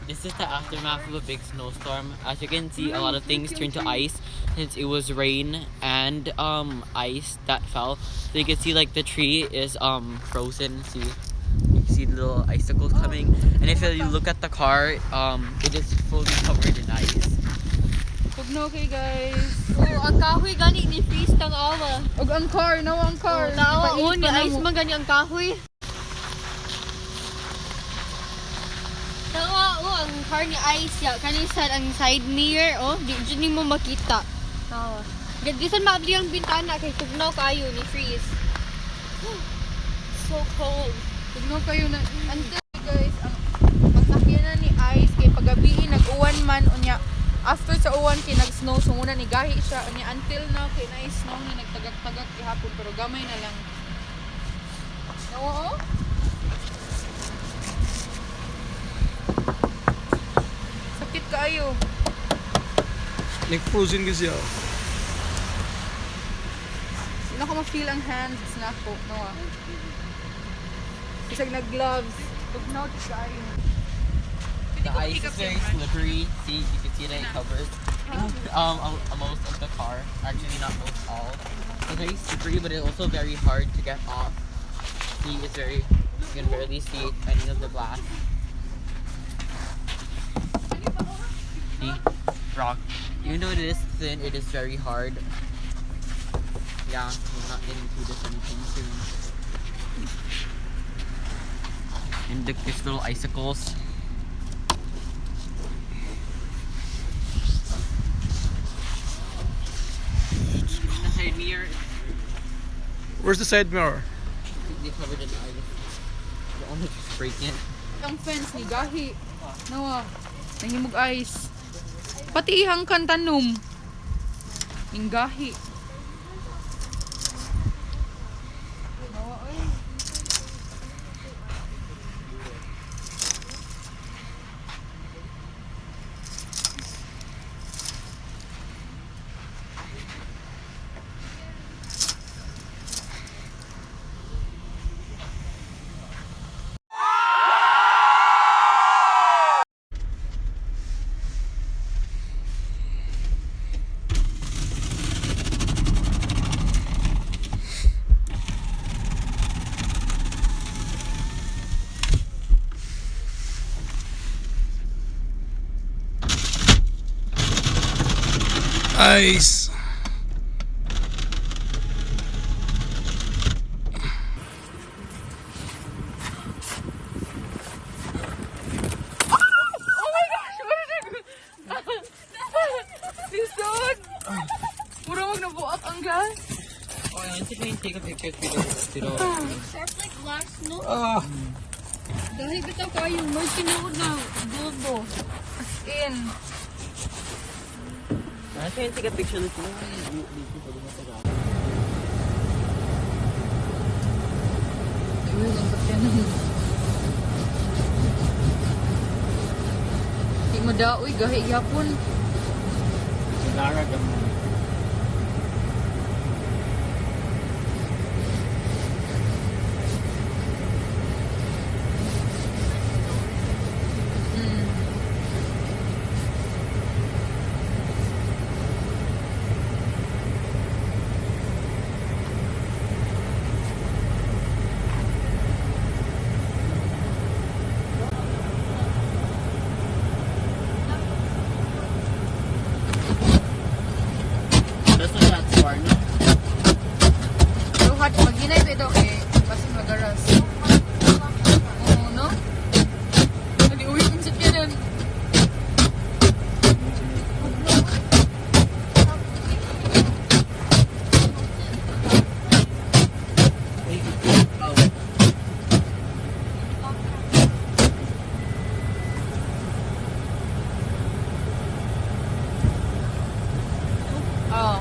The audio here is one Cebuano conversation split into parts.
This is the aftermath of a big snowstorm. As you can see, a lot of things turned to ice since it was rain and ice that fell. So you can see, like, the tree is frozen. See, you can see the little icicles coming. And if you look at the car, it is fully covered in ice. Tugnaw kay, guys. Oh, ang kahoy gani ni freeze tang awa. Og ang car, no, ang car. Oh, tawa Ipait oh, ni pa na ice mo. Man gani ang kahoy. Tawa oh, ang car ni ice ya kani sa ang side mirror oh, di jud nimo makita. Tawa. Gad bisan maabli ang bintana kay tugnaw kayo ni freeze. So cold. Tugnaw kayo na. Until, guys, ang pagsakyanan ni ice kay pagabi nag-uwan man, unya after sa uwan kay nag-snow, so muna ni gahi siya, unya until now kay na snow ni nagtagak-tagak gihapon, pero gamay na lang. No, oh. Sakit kaayo. Like frozen kasi ako. Hindi na ko ma-feel ang hands na ako, no ah. Bisag nag-gloves. Tugnaw kaayo. The ice is very slippery. See, you can see that it covers most of the car. Actually, not most, all. It's very slippery, but it's also very hard to get off. See, it's very you can barely see any of the glass. See, rock. Even though it is thin, it is very hard. Yeah, we're not getting to this anytime soon. And look, there's little icicles. The side mirror is Where's the side mirror? completely covered in ice. You almost just break it. Ang fence ni gahi. No ah. Nahimog ice. Pati ihang kantanom. Ning gahi. Nawa, oy. Ice. Lisod! Mura mag nabuak ang glass. Oh, I want to try and take a picture to the Sharp like glass, no? Ah. Dahil bitaw kayo, may tinuod na bulbo. As in. I want to try and take a picture of the. Uy, ang sakyanan. Di mo daoy, gahi gyapon. That's what that's for, no? Pero hot, maghinay pa ito kay basin magaras. Oo, no? Dali, uwi kong sakyanan. Oh. Oo.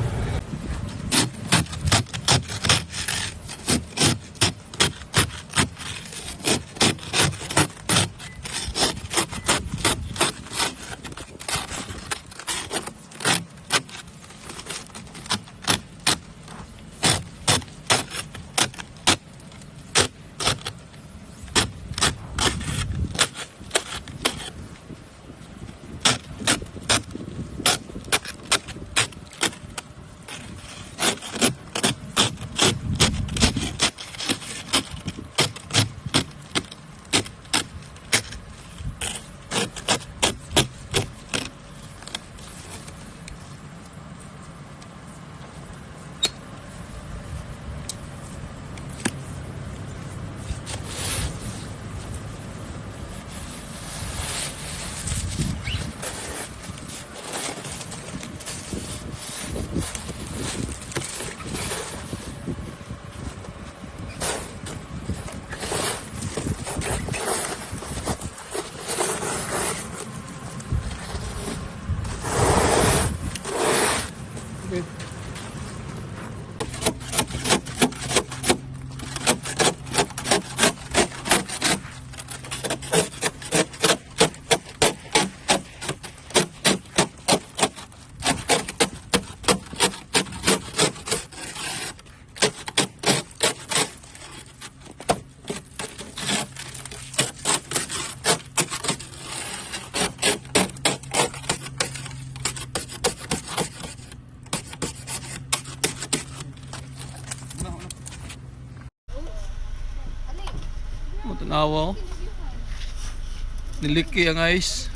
Tanawa oh. Niliki ang ice.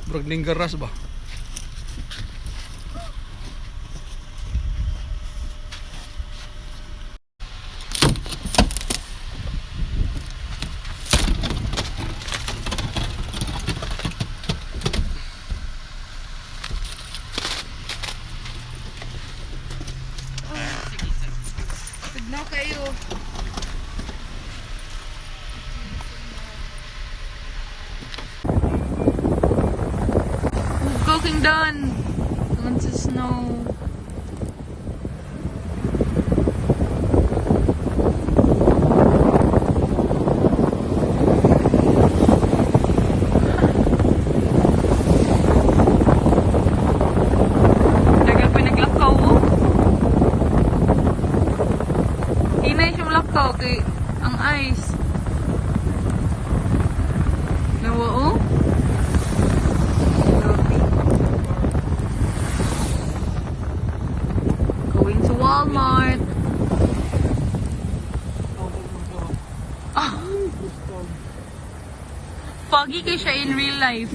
Murag ninggaras ba? Tugnaw kayo. Go Kingdon! Tungod sa snow. Dagan pa naglakaw oh. Hinay siya malakaw kay ang ice. Nawa oh. Grabe. Going to Walmart. Ah. Foggy kay siya in real life.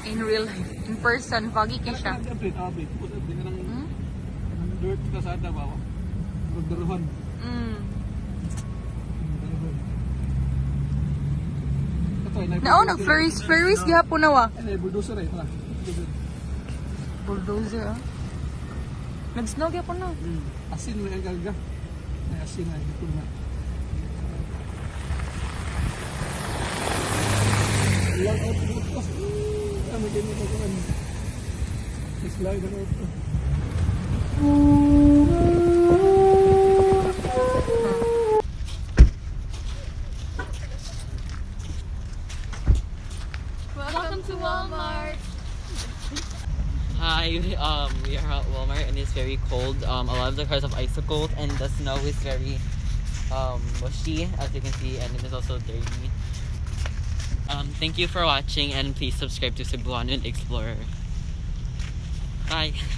In real life. In person, foggy kay siya. Hmm? Dirt kasada ba? Murag daruhan. Ito ay Nao, nag-flurries, flurries gihapon na wa. Ay, bulldozer eh. Tara. Bulldozer. Bulldozer ah. Nag-snow gihapon na. Asin na ang galga. Ay, asin na. Ito na. Lang out of the Ano ganyan ko kan. Slide ang auto. Welcome to Walmart. Hi, we are at Walmart and it's very cold. A lot of the cars have icicles and the snow is very mushy, as you can see, and it is also dirty. Thank you for watching and please subscribe to Cebuano Explorer. Bye.